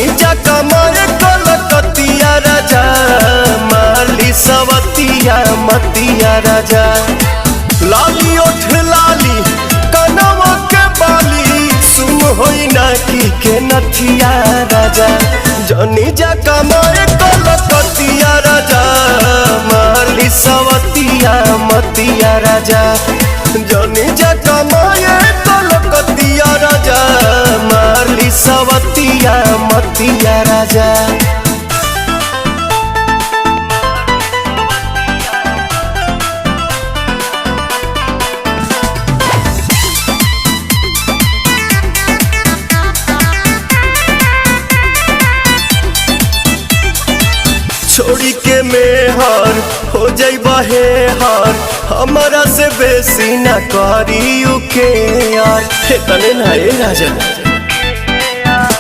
जनी जा कमर कलकतिया राजा, माली सवतिया मतिया राजा। लाली ओठ लाली कनवा के बाली, सुन होई ना की के नथिया राजा। जनी जा कमर कलकतिया राजा, माली सवतिया मतिया राजा। जनी जा कमाए कलकतिया राजा, माली सवतिया मतिया राजा। छोड़ी के मेहर हो जाइबा हे हर, हमारा से बेसी ना करी के यार। हे तने ना ए राजा।